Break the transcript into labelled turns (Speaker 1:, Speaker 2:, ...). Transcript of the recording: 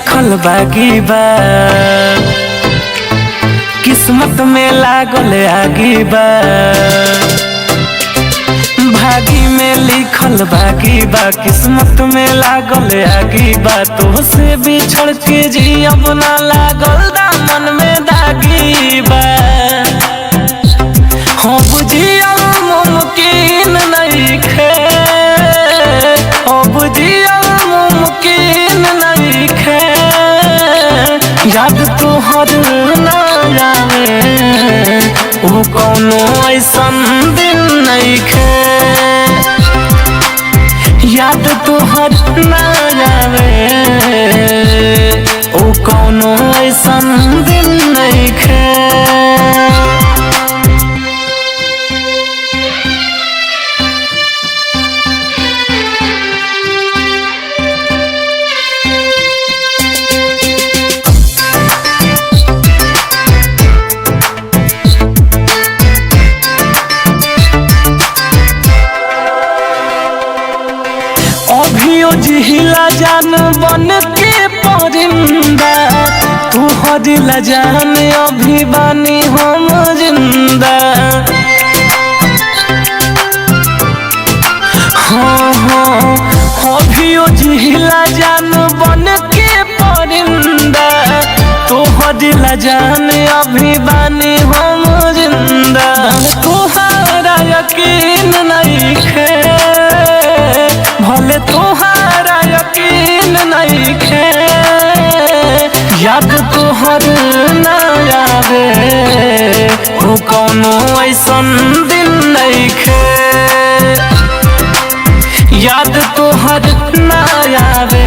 Speaker 1: लिखल बागी बा, किस्मत में लागल आगी बा। भागी में लिखल बागी बा, किस्मत में लागल आगी बा। तोहसे बिछड़ के जियब ना लागल दामन में दागी बा। हो बुझियल मुमकिन नइखे, हो बुझियल मुमकिन नइखे। याद तोहर ना आवे उ कौनो ऐसन दिन नइखे। याद तोहर ना आवे उ कौनो ऐसन दिन नइखे। अभियो जिहिला जान बन के परिंदा, तू हरिला जान अभी बानी हम जिंदा। हाँ हाँ, अभियो जिहिला जान बन के परिंदा, तू हरिला जान अभी बानी हम जिंदा। तुहारा यकीन नइखे, भले तोहारा यकीन नइखे। याद तोहर ना आवे उ कौनो ऐसन दिन नइखे। याद तोहर ना आवे